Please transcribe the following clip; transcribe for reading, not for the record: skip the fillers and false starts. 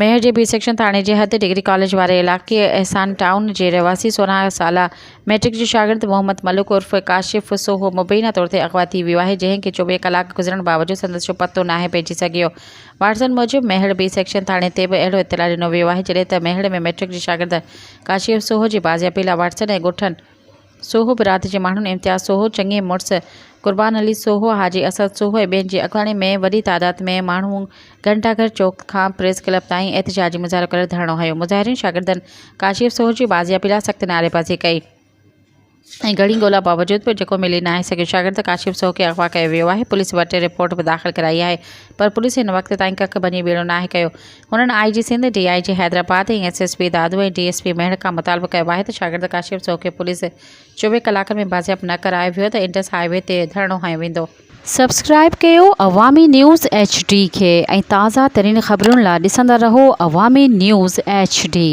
ميهڙ جي B section ٿاڻي جي حد ڊگري ڪاليج واري علائقي احسان ٽائون جي رهواسي 16 سالا ميٽرڪ جو شاگرد محمد ملڪ عرف ڪاشف سوهو مبينا طور تي اغوا ٿي ويو آهي، جنهن کي 24 ڪلاڪ گذرڻ باوجود سندس جو پتو ناهي پئجي سگهيو. وارثن موجب ميهڙ بي سيڪشن ٿاڻي تي به اهڙو اطلاع ڏنو ويو آهي، جڏهن ته ميهڙ ۾ ميٽرڪ جي شاگرد ڪاشف سوهو جي بازيابي لاء وارثن ۽ ڳوٺن سوهو برادري جي ماڻهن امتياز سوهو، چڱي مڙس قربان علي سوهو، حاجي اسد سوهو ۽ ٻين جي اڳواڻي ۾ وڏي تعداد ۾ ماڻهو گهنٽا گهر چوڪ کان پريس ڪلب تائين احتجاجي مظاهرو ڪري ڌرڻو هنيو. مظاهرين شاگردن ڪاشف سوهو جي بازيابي لاء سخت نعريبازي ڪئي ۽ گهڻي ڳولا باوجود به جيڪو ملي ناهي سگهيو. شاگرد ڪاشف سوهو کي اغوا ڪيو ويو آهي، پوليس وٽ رپورٽ به داخل ڪرائي آهي پر پوليس هن وقت تائين ڪک ڀڃي ٻيڙو ناهي ڪيو. هنن I G Sindh, D I G Hyderabad ۽ S S P Dadu ۽ D S P Mehar کان مطالبو ڪيو آهي ته شاگرد ڪاشف سوهو کي پوليس 24 ڪلاڪن ۾ بازياب نه ڪرايو ويو ته انڊس هاء وي تي ڌرڻو هنيو ويندو. سبسڪرائيب ڪيو عوامي نيوز ايڇ ڊي کي ۽ تازه ترين خبرن لا ڏسندا رهو عوامي نيوز ايڇ ڊي.